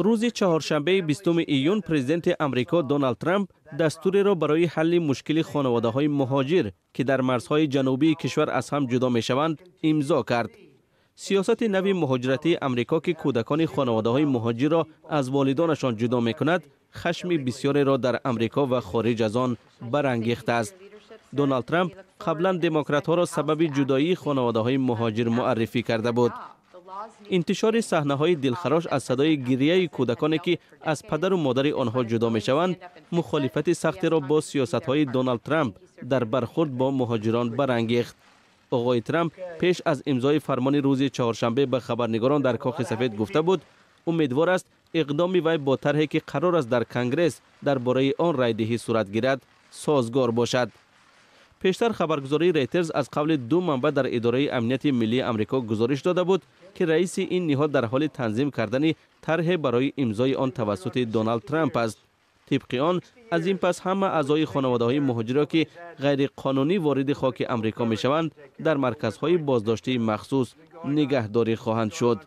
Рӯзи чаҳоршанбеи 20 июн президенти Амрико Доналд Трамп дастуреро барои ҳалли мушкили хонаводаҳои муҳоҷир, ки дар марзҳои ҷанубии кишвар аз ҳам ҷудо мешаванд, имзо кард. Сиёсати нави муҳоҷиратии Амрико, ки кӯдакони хонаводаҳои муҳоҷирро аз волидонашон ҷудо мекунад, хашми бисёреро дар Амрико ва хориҷ аз он барангехтааст. Доналд Трамп қаблан демократҳоро сабаби ҷудоии хонаводаҳои муҳоҷир муаррифӣ карда буд. Интишори саҳнаҳои дилхарош аз садои гирияи кӯдаконе, ки аз падару модари онҳо ҷудо мешаванд, мухолифати сахтеро бо сиёсатҳои Доналд Трамп дар бархурд бо муҳоҷирон барангехт. Оғои Трамп пеш аз имзои фармони рӯзи чаҳоршанбе ба хабарнигорон дар Кохи Сафед гуфта буд, умедвор аст, иқдоми вай бо тарҳе, ки қарор аст дар Конгресс дар бораи он райдиҳӣ сурат гирад, созгор бошад. Пештар хабаргузории Рейтерз аз қавли ду манбаъ дар Идораи амнияти миллии Амрико гузориш дода буд, ки раиси ин ниҳод дар ҳоли танзим кардани тарҳе барои имзои он тавассути Доналд Трамп аст. Тибқи он, аз ин пас ҳама аъзои хонаводаҳои муҳоҷиро, ки ғайриқонунӣ вориди хоки Амрико мешаванд, дар марказҳои боздоштии махсус нигаҳдорӣ хоҳанд шуд.